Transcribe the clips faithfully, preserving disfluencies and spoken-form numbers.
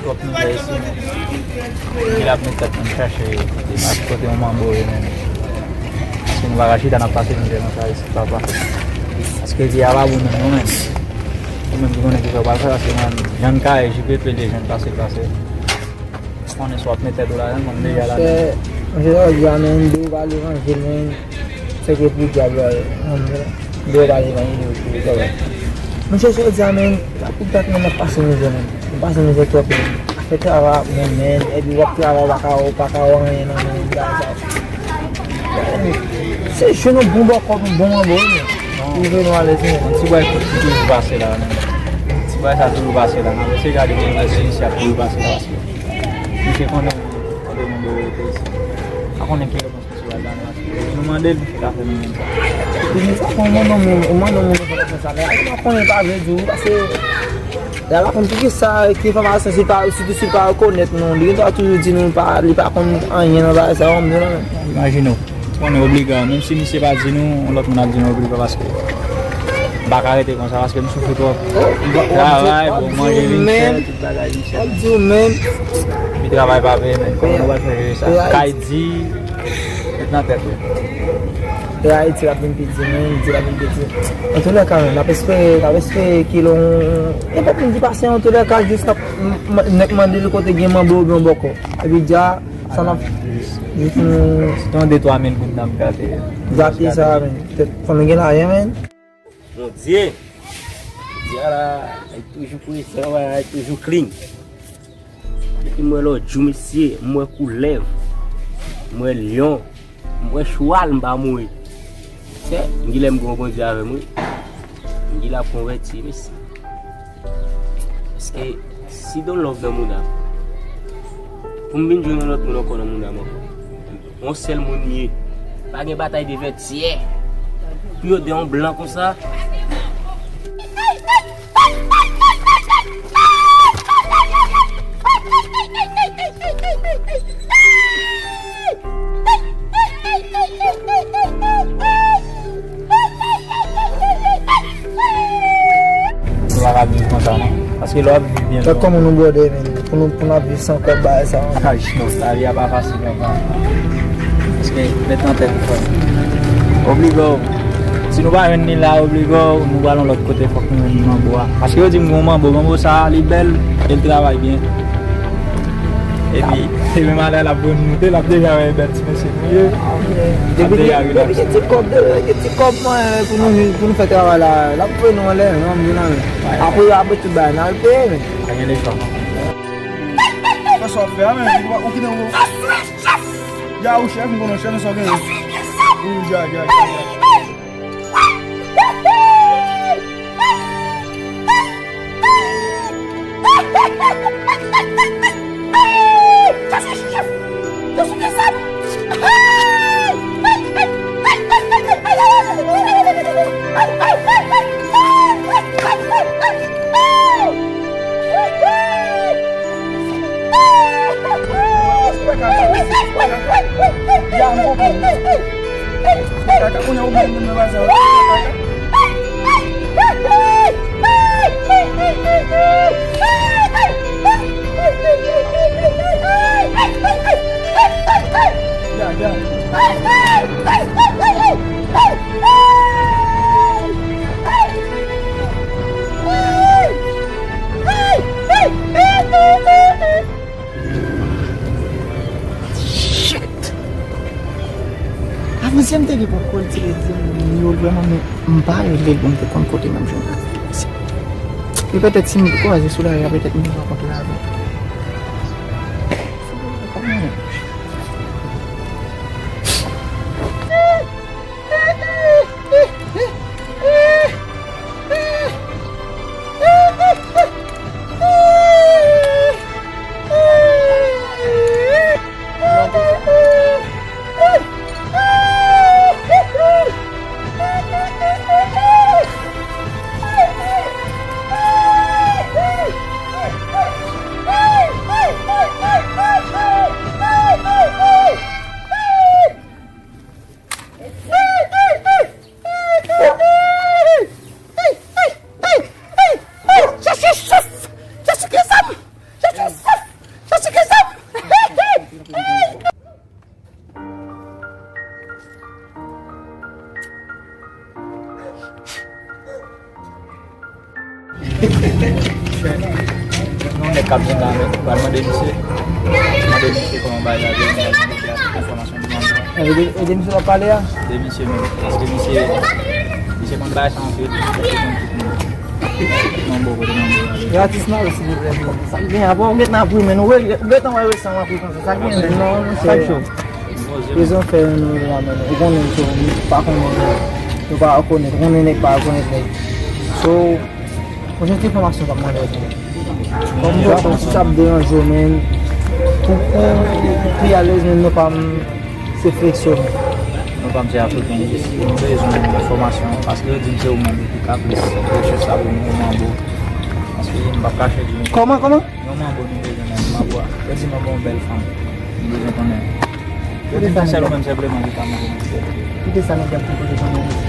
Twòp mizè isi, men. Nèg la ap met tèt nan chache kote, kote yon manbo ye, men. Paske nou pa ka chita n ap pase mizè konsa isi, papa. Paske vi a pa bon menm, non, men. Ou menm ki konnen kisa w pral fè, paske mwen, jan n ka ye, jipe pede, jan n pase, pase. Konnen si w ap met tèt ou ladan, konn deja ladan. Monchè, monchè, jodi a, men, de w pa levanjil, men. Se ke pou dyab la ye. Deyo pa levanjil yo pou travay. Monchè, jodi a, men, la pou dat, men, m ap pase mizè, men. M pase mizè twòp, men. Afè travay ap mennen, epi w ap travay, w pa ka, w pa ka wè anyen nan men w, bagay sa. Se jwenn yon bon bòkò, yon bon manbo, men. Pou vin nou alèz, men. Yon ti bway kout ki toujou pase la, men. Ti bway sa toujou pase la, men. Se gade gen yon ti isi ap toujou pase la, paske misye konnen kote manbo yo rete isi. Pa konnen ki Nou mande l pou fè afè nou menm sa. Epi sa, pou mande moun, ou mande moun pou fè sa, men ou pa konnen pa vle di ou, paske la pa konn poukisa ki enfòmasyon, si pa, sitou si l pa rekonèt nou, li gen dwa toujou di nou pa, li pa konn anyen nan bagay sa yo, m di nou, men. Imajine w, ou konnen obliga, menm si misye pa di nou, yon lòt moun ap di nou obliga, paske m pa ka rete konsa, paske m soufri twòp. Travay, bon, manje vin chè, tout bagay vin chè. W ap di w menm. Epi travay pa peye, men. Kòman nou pral fè jere sa? Kay di, met nan tèt ou. E Ayiti l ap vin pi di, men, di l ap vin pi di. Antoulèka, men, n ap espere, n ap espere ke lè yon, nenpòt moun ki pase, antoulèka, jis n ap, m, m, nèk mande l kote gen manbo oubyen yon bòkò. Epi dja, sa n ap, jis nou. Se yon de twa mil goud n ap gate. Gate sa, men. Fò nou gen lajan, men. Bondye, Bondye a la, li toujou prezan, li toujou clean. Depi m wè lòt jou, mesye, m wè koulèv, m wè lyon, m wè chwal, m pa mouri. Sè, m genlè m gen yon Bondye avè m, wi. M genlè ap konvèti, mesye. Paske si don love nan mouda m, pou m vin jwenn yon lòt moun ankò nan mouda m ankò. Yon sèl moun li ye. Pa gen batay de vètyè. Pou yo de yon blan konsa. Nou pa ka viv konsa, non. Paske lè w ap viv byen, gad kòman nou bwòde, men, pou nou, pou n ap viv san kòb, bagay sa. Ay, non, lavi a pa fasil, papa. Paske, met nan tèt ou, frè. Obliga w. Si nou pa jwenn li la, obliga w, nou pral yon lòt kote, fòk nou jwenn manbo a. Paske yo di m gon manbo, manbo sa, li bèl, e l travay byen. Epi, epi malè l ap vin moute, l ap deja wè bèl ti mesye nou ye. Depi gen, depi gen ti kòb, depi gen ti kòb, mwen, pou nou, pou nou fè travay la, l ap voye nou anlè, non, m di non, men. Apre, apre tout bagay, n al peye, men. Pa gen lechwa. Fè sa w ap fè a, men. Ou kite ou. Ya, ou chèf, m konnen w chèf, men sa w genyen. Wi, ya, ya, ya, ya. Shit! Avan se m te gen pòpkòn, ti lè di m yo vrèman, men m pa rele l, bon, m te konn kote menm jan. E petèt si m kwaze sou lari a, petèt m te rankontre avè l. Yon nèg k ap vin la, men, pral mande misye. Mande misye kòman bagay la ye, mande misye enfòmasyon pou manbo a. Ede, ede misye w ap pale a? Ede misye menm. Paske misye, misye konn bagay sa anpil. Misye konn tout moun. Manbo, kote manbo a ye? Gratis nan, silvouplè. Sa k gen, apre w gentan ap ri, men ou gentan wè resan w ap ri konsa. Sa k gen, men? Non, non, se rezon fè nou la, men ou konnen, so, nou pa konnen, nou pa rekonèt, ou konnen nèg pa rekonèt nèg. So, Mwen jwenn ti enfòmasyon k ap mande w. Kòm mwen, si sa ap deranje w, men, pou, pou, pou pi alèz, men, non pa m se Flexo, men. Non pa m se African East. Nou bezwen enfòmasyon, paske yo di m se ou menm ki ka plis rechèch sa pou nou, manbo. Paske m p ap kache di nou. Kòman, kòman? Yon manbo nou bezwen nan manbo a. Yo di manbo yon bèl fanm. Nou bezwen konnen. Yo di m se sèl ou menm senpleman ki ka mande nou. Kite sa nèg ap di kote fanmi.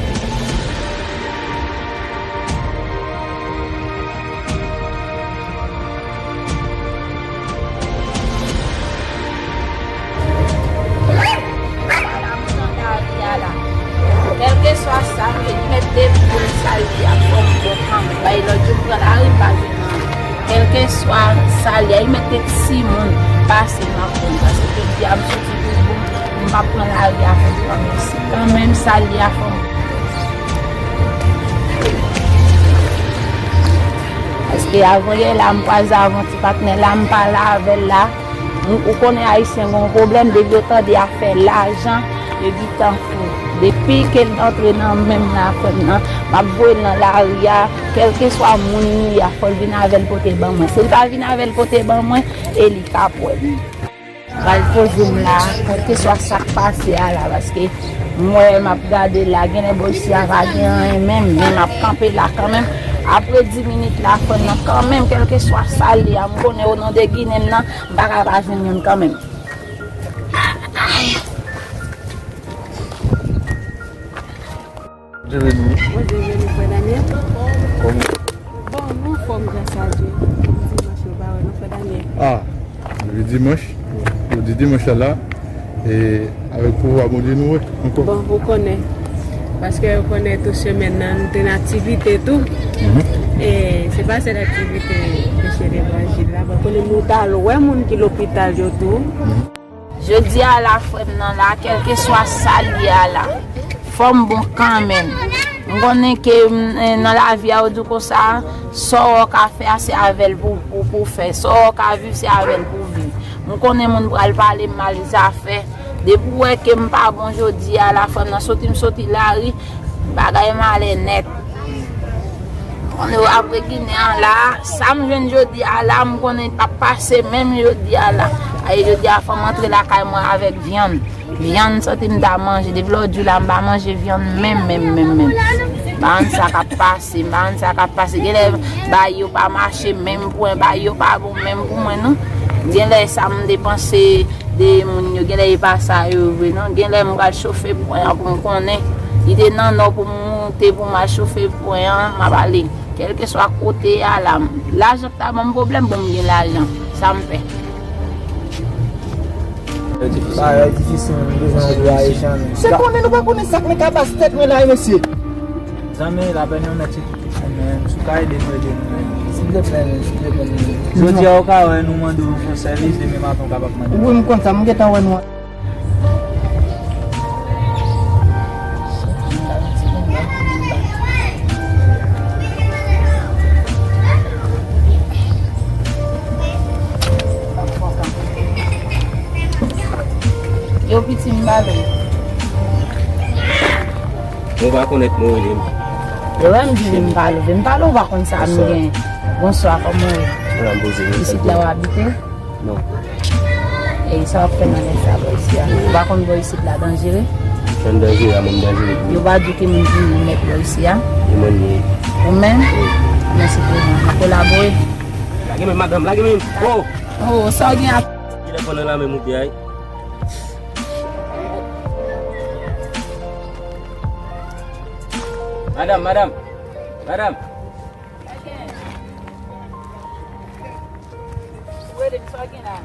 Kèlkeswa sa m ye, li mèt depi pou l sal li a fò m bon kanmenm. Bay lòt jou m pran lari m pa jwenn anyen. Kèlkeswa sa l ye, li mèt te timoun pase m ap bon. Paske jodi a m soti pou bon, m p ap pran lari a pou pran mèsi. Kanmenm sa l ye a fò m. Paske avan yè la, m kwaze avè yon ti patnè la, m pale avè l la. Ou, ou konnen Ayisyen gen yon pwoblèm, depi yo tande afè lajan, yo gentan fou. Depi ke l antre nan men m nan, frè m nan, m ap voye l nan lari a, kèlkeswa moun li ye a, fò l vin avè l pote ban mwen. Si l pa vin avè l pote ban mwen, e li k ap wè m. Pral poze m la, kèlkeswa sa k pase a la, paske m wè m ap gade la, genlè bò isi a pa gen anyen menm, men m ap kanpe la kanmenm. Apre dis minit la, frè m nan kanmenm, kèlkeswa sa l ye a, m konnen o non de Ginen m nan, m pa ka pa jwenn youn kanmenm. Jere nou. Bonjou, jere nou, frè Daniel. Kòman? Bon, nou anfòm, gras a Dye. Dimanch, nou pa wè nou, frè Daniel. Ah, jodi dimanch? Jodi dimanch la, la, e avèk pouvwa Bondye nou wè ankò. Bon, ou konnen. Paske ou konnen tout semèn nan, nou te nan aktivite tou. Mhm. E se pa sèl aktivite preche levanjil la. Bon, konnen nou t al wè moun ki lopital yo tou. Mhm. Jodi a la, frè m nan la, kèlkeswa sa l ye a la, fò m bon kanmenm. M konnen ke, m, nan lavi a, yo di w konsa, sa w ka fè a, se avè l pou, pou, pou fè. Sa w ka viv, se avè l pou viv. M konnen moun pral pale m mal zafè. Depi w wè ke m pa bon jodi a la, frè m nan, soti m soti lari, bagay malè nèt. Konnen apre Ginen an la, sa m jwenn jodi a la, m konnen l p ap pase menm jodi a la. Aye, jodi a fò m antre lakay mwen avèk vyann. Vyann m santi m ta manje. Depi lòt jou la, m pa manje vyann menm, menm, menm, menm. M pa konn sa k ap pase, m pa konn sa k ap pase. Genlè bagay yo pa mache menm pou mwen, bagay yo pa bon menm pou mwen, non. Genlè sa m depanse de moun yo, genlè e pa sa yo vre non. Genlè m pral chofe pwen an pou m konnen. Li te nan nò pou m moute pou m al chofe pwen an, m ap ale. Kèlkeswa kote a la, lajan ta ban m pwoblèm, bon m gen lajan. Sa m fè? Bagay difisil, m bezwen anplwaye jan. Se konnen nou pa konnen sa k nan kabas tèt mwen la, mesye. Zanmi, lapèn yon nèg se tout moun, men si w ka ede nou, ede nou, men. Silvouplè, men, silvouplè, men. Jodi a, ou ka wè nou mande w yon sèvis, demen maten, ou kapab mande. Wi, m konn sa, m gentan wè nou. Yo, piti, m ba l. Mwen pa konèt mwen rele m. Yo wè m di vin pale, vin pale, ou pa konn sa m gen. Bonswa, kòman w ye? Isit la w abite? Non. E sa w ap fè nan lè sa bò isi a? Ou pa konn bò isit la danjere? Jan danjere a, mwen m danjere tou. Yo pa di w ki moun ki mèt bò isi a? E mwen li ye. Ou menm? Wi. Mèsi pou mwen. Nou kolabore. Lage men, madanm, lage men. Oh! Oh, sa w gen ap. Telefòn nan la men moute ay. Madanm, madanm. Madanm. Ou rele m, sa w gen la?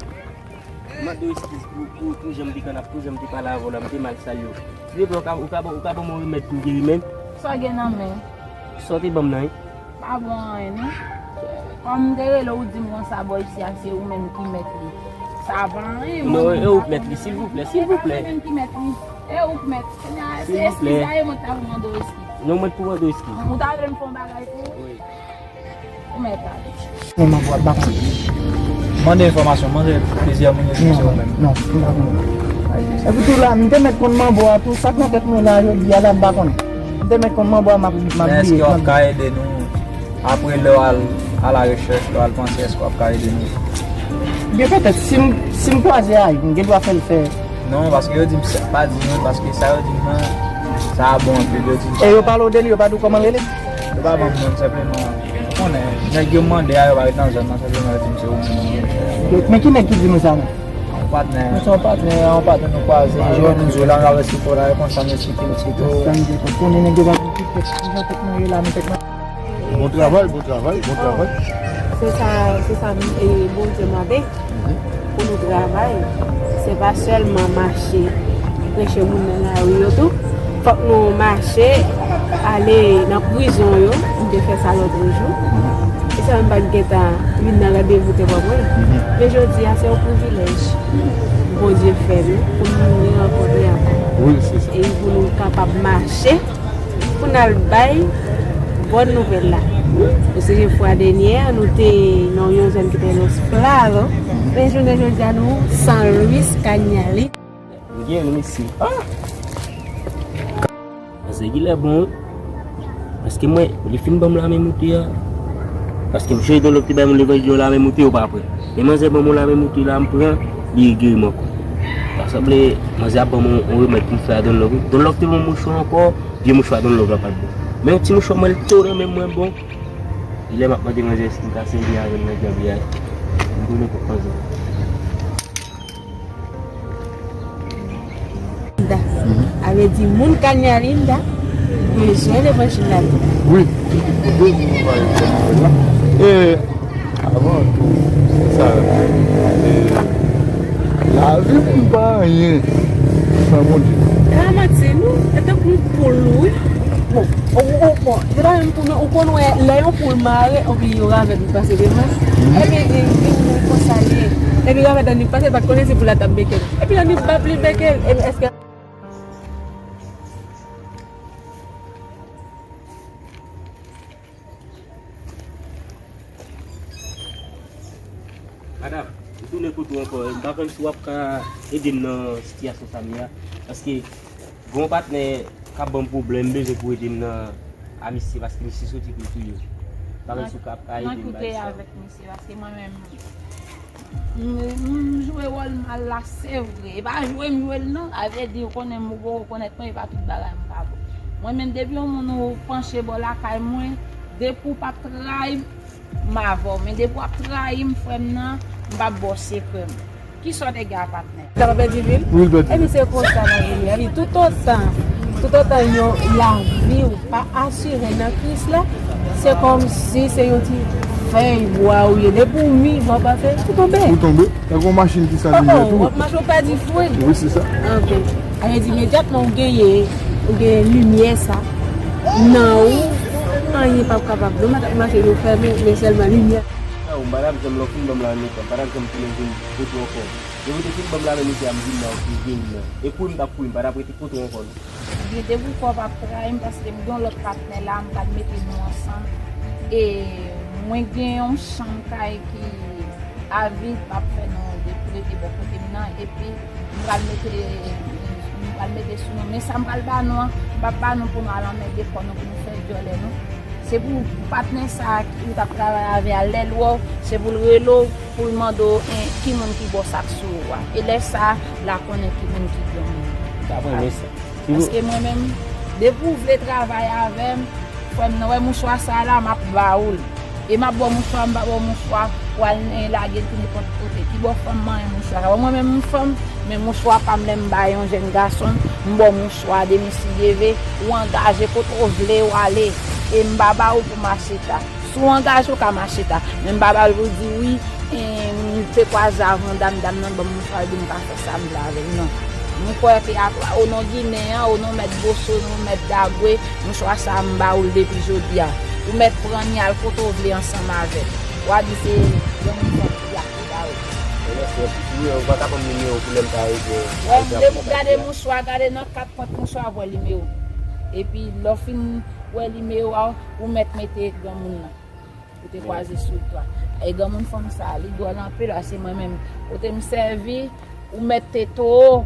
M mande w eskiz pou, pou, pou jan m te kann ap, pou jan m te pale avè w la, m te mal salye w. Silvouplè, ou ka, ou ka, ou ka ban mwen remèd pou m geri men m? Sa w gen nan men? Sa w te ban m nan, wi. Pa bon anyen, non. Kòm m te rele w, ou di m konsa, bò isi a, se ou menm ki mèt li. Sa pa anyen, mwen. Non, e ou k mèt li, silvouplè, silvouplè. Se pa mwen menm ki mèt li. E ou k mèt. Kounye a, se eskiz a, e mwen k ta pou mande w eskiz. Non, mwen k pou mande w eskiz. Ou ta vle m fè yon bagay pou ou? Wi. Ou mèt ale. Men manbo a, m pa konn. Mande enfòmasyon, mande plizyè moun yo di se ou menm. Non, non, m pa konn. Epi tou la, m te mèt konn manbo a tou, sa k nan tèt mwen la, jodi a la, m pa konn. M te mèt konn manbo a, m ap, m ap bliye. Men èske w ap ka ede nou? Apre lè w al alarechèch, lè w al panse, èske w ap ka ede nou? Byen petèt, si m, si m kwaze a, m gen dwa fè l fè. Non, paske yo di m se pa di moun, paske sa yo di m nan, sa a bon anpil, yo di m. E yo pale w de li, yo pa di w kòman l rele? Yo pa ban m non, senpleman. Ou konnen, nèg yo m mande a, yo pa ret nan zòn nan, senpleman yo di m se ou menm. Men ki nèg ki di nou sa, non? Yon patnè. Mwen se yon patnè, yon patnè nou kwaze, jwenn nou jwe la, nou avè sipò la, e konsa nou esplike nou sipò. Sa m di, konnen nèg yo pa gen tout tèt, ki jan tèt mwen ye la, men tèt mwen. Bon travay, bon travay, bon travay. Se sa, se sa, e, Bondye mande pou nou travay. Se pa sèlman mache, preche moun nan lari yo tou. Fòk nou mache, ale nan prizon yo. M te fè sa lòt jou. E sa m pa t gentan vin nan randevou te pran mwen. Men jodi a, se yon privilèj Bondye fè nou pou nou rankontre avè l. Wi, se sa. E pou nou kapab mache, pou n al bay bòn nouvèl la. Pou se fwa dènyè a, nou te nan yon zòn ki te rele Los Claros. Men jounen jodi a, nou San Luis Cañari. M gen yon mesye. Ah! Manzè genlè bon, wi. Paske mwen, li fin ban m lame moute a. Paske m chèche Don Love te bay moun levanjil yon lame moute, yo pa pran. Men manzè ban m yon lame moute la, m pran, li geri m ankò. Sa sanble, manzè ap ban m yon, yon remèd pou m fè a Don Love, wi. Don Love te ban m mouchwa ankò, vye mouchwa Don Love la pa t bon. Men yon ti mouchwa mwen, l tou nan men mwen bon. Genlè m ap mande manzè si m ka sèvi avè l nan djab li a. M konnen kòk manzè. Linda. Mhm. A vle di moun Kanya Linda bezwen levanjil la tou. Wi. Wi, nou pa yon fè nouvèl la. E avan tou, sa, e, lavi moun pa anyen san Bondye. E pa manti, non. E tankou yon poul, wi. Bon, ou, ou, bon, se pa menm poul, men ou konn wè, lè yon poul mare, anpi yo ravèt li pase devan. Mhm. Ebyen, e, e, e, konsa li ye. Epi ravèt Annik pase, li pa t konnen si poul la t ap beke l. Epi Annik bap li beke l. Epi èske Madanm, m tounen kote w ankò. M pa konn si w ap ka ede m nan sitiyasyon sa m ye a. Paske gen yon patnè k ap ban m pwoblèm, m bezwen pou w ede m nan a misye, paske misye soti pou l touye m. M pa konn si w ka, ap ka ede m bay sa. Nan koute avèk misye, paske mwen menm, M, m jwe wòl mal la, se vre. E pa jwe m jwe l non. A vle di, ou konnen m, ou poko konèt mwen, e pa tout bagay m ka bon. Mwen menm, depi yon moun ou panche bò lakay mwen, depi w p ap trayi m, m avè w. Men depi w ap trayi m, frè m nan, m p ap ba w sekrè m. Kisa w te gen a patnè? Sa pa pèdi vi l? Wi, l pèdi vi. Epi se konsa lavi a ye. Toutotan, toutotan yon lavi w pa asire nan Kris la, se kòmsi se yon ti fèy bwa ou ye. Depi w vivan, w panse ou tonbe. Ou tonbe. Tankou yon machin ki san limyè tou. Oh, oh, w ap mache, w pèdi fren. Wi, se sa. Ok. Sa vle di imedyatman ou genyen, ou genyen limyè sa nan ou, anyen p ap kapab. Dlo m ap mache, yo fèmen, men sèlman limyè. Sa ou, madanm, janm lè w fin ban m la, nou pran. Madanm, janm tounen vin kote w ankò. Depi w te fin ban m lame misye a, m vin la, ou te vin la. E kouri m t ap kouri, m pa t ap rete kote w ankò non. Ebyen, depi w kwè w p ap trayi m, paske m gen yon lòt patnè la, m pral mete nou ansanm. E mwen gen yon chanm kay ki a vid, m ap fè nou de pou rete bò kote m nan, epi m pral mete, m pral mete sou nou. Men sa m pral ba nou an, m p ap ba nou pou nou al anmède kò nou, pou nou fè djòlè nou. Se pou patnè sa a ki ou t ap travay avè a, lè l wè w, se pou l rele w, pou l mande w, en, ki moun ki ba w sa k sou ou a. E lè sa a, l a konnen ki moun ki granmoun. Sa vrèman sa. Paske mwen menm, depi w vle travay avè m, frè m nan, wè mouchwa sa a la, m ap ba ou l. E m ap ba w mouchwa, m pa ba w mouchwa pou al, en, lage l tou nenpòt kote. Ki bò fanm manyen mouchwa sa? Wè mwen menm m fanm, men mouchwa pa m, lè m bay yon jèn gason, m ba w mouchwa, demen si Dye vle, ou angaje kote w vle w ale. E m pa ba ou pou m achte ta. Si w angaje, w ka mache ta. Men m pa ba l pou di wi, en, m te kwaze avè yon dam, dam nan ban m mouchwa, li di m ka fè sa m vle avè l. Non. M kwè ke a, o non Ginen an, o non Mèt Boso, non Mèt Dagwe, mouchwa sa a m ba ou l depi jodi a. Ou mèt pran ni al kote w vle ansanm avè l. W a di se granmoun fanm ki ap pi ba ou. Mèsi anpil. Wi, ou pa ka ban m nimewo pou lè m ta rive. Wè, depi w gade mouchwa, gade nan kat pwent mouchwa, w wè nimewo. Epi lè w fin wè nimewo a, ou mèt mete granmoun nan. Ou te kwaze sou twa. E granmoun fanm sa, li dwòl anpil, a se mwen menm. Kote m sèvi, ou mèt te towo.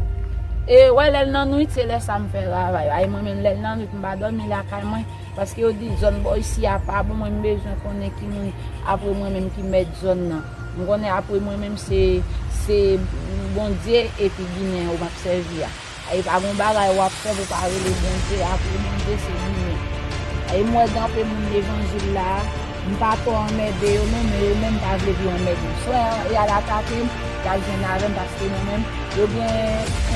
E wè lè l nan nwit, se lè sa m fè travay. Ay mwen menm lè l nan nwit, m pa dòmi lakay mwen. Paske yo di zòn bò isi a pa bon, mwen m bezwen konnen ki moun apre mwen menm ki mèt zòn nan. M konnen apre mwen menm se, se Bondye epi Ginen yo m ap sèvi a. E pa gon bagay w ap fè pou w pa rele Bondye, apre Bondye se Ginen. E m wè gen anpe moun levanjil la, m pa twò anmède yo non, men yo menm pa vle vin anmède m. Swa y al atake m, y al jwenn avè m paske mwen menm, yo gen,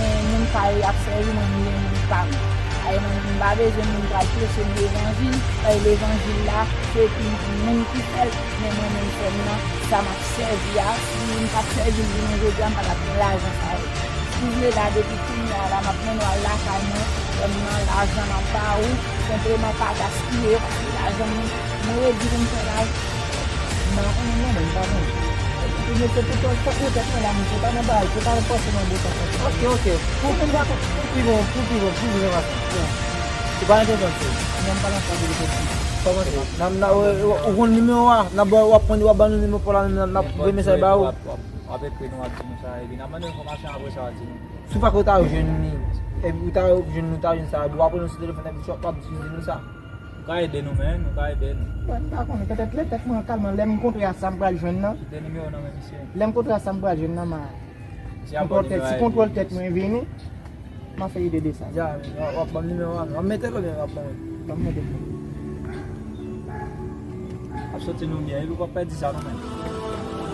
eh, moun pa yo y ap sèvi, mwen m gen moun pa m. Ay mwen menm m pa bezwen moun pral preche m levanjil, paske levanjil la, se pou moun ki fè l, men mwen menm sè m nan, sa m ap sèvi a, si m t ap sèvi l jounen jodi a, m pa t ap gen lajan sa yo. Si w vle la, depi kounye a la, m ap mennen w al lakay mwen, sè m nan, lajan m ap ba ou, senpleman pa gaspiye yo, paske lajan mwen, mwen redi pou m fè lajan. M pa konnen non, men m pa konnen. Epi mesye, tout tan, fòk mwen tèt mwen la, mesye, pa nan bagay, se pa nan panse nan bon sans. Ok, ok. Pou, pou, pou, pou pi bon, pou pi bon, pou pi bon, se pa sa. Se pa entèvansyon. Non, m pa nan sa de refleksyon. Kòman se? N ap, n ap, ou, ou konn nimewo a? N ap ba, w ap pran, w ap ban nou nimewo pa w la, n ap voye mesaj ba ou. W ap, w ap, w ap ekri nou, w ap di nou sa, epi n ap mande enfòmasyon apre sa, w ap di nou. Si w pa kwè w ta jwenn li, epi ou ta jwenn nou, ta jwenn sa, epi w ap rele nou sou telefòn, epi w ap di nou sa. Nou ka ede nou, men, nou ka ede nou. Bon, m pa konnen, petèt lè tèt mwen an kalman, lè m kontre a sa m pral jwenn nan. Kite nimewo nan men misye. Lè m kontre a sa m pral jwenn nan, ma. Si a bon nimewo a, si kontwòl tèt mwen vini, m a fè ide de sa. Ya, w ap ban m nimewo a, w ap mete l oubyen w ap ban mwen? Ban m mete l. Ap soti nou byen, epi w ap pèdi sa nou menm.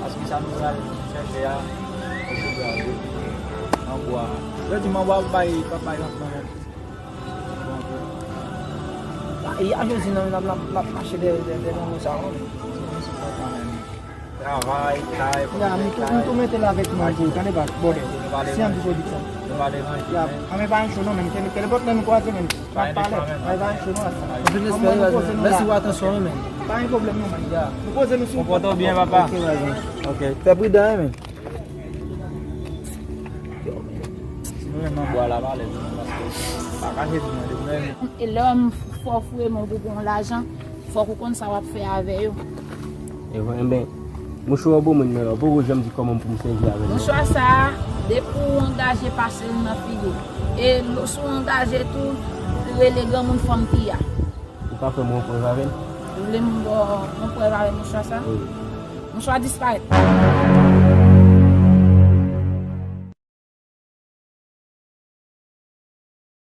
Paske sa nou pral chèche a, e pou gade. Manbo a. Yo di manbo a bay, pa bay lòt nan menm. Ay, a Jozi nan, n ap, n ap, n ap mache dèyè, dèyè, dèyè manbo sa, wi. Travay, kay, fò nou fè kay. Ya, m tou, m tou mete l avèk mwen tou, tande pa, bòdè. Si an di pwodiksyon. Nou pa deranje, men. Ya, men pa yon cho non, men. Kèlèpòt lè nou kwaze, men. Pa yon cho non, asa. Anpil respè, mèsi pou atansyon an, men. Pa yon pwoblèm non, men. Ya. Nou poze nou sou. Konpòte w byen, papa. Ok, baz. Ok. Fè pridan, men. Si nou menm nan bwa la, pa lèz, paske pa kache pou mwen, depi nou menm. E lè m fè w foure men w pou pran lajan, fòk ou konn sa w ap fè avè yo. E vre, enben, mouchwa w bon moun, men la, ou poko janm di kòman pou m sèvi avè l. Mouchwa sa a, depi w angaje, pase l nan figi w. E lo-, si w angaje tou, rele granmoun fanm ki a. Ou ka fè m yon prèv avè l? Ou vle m ba w yon prèv avè mouchwa sa? Wi. Mouchwa disparèt.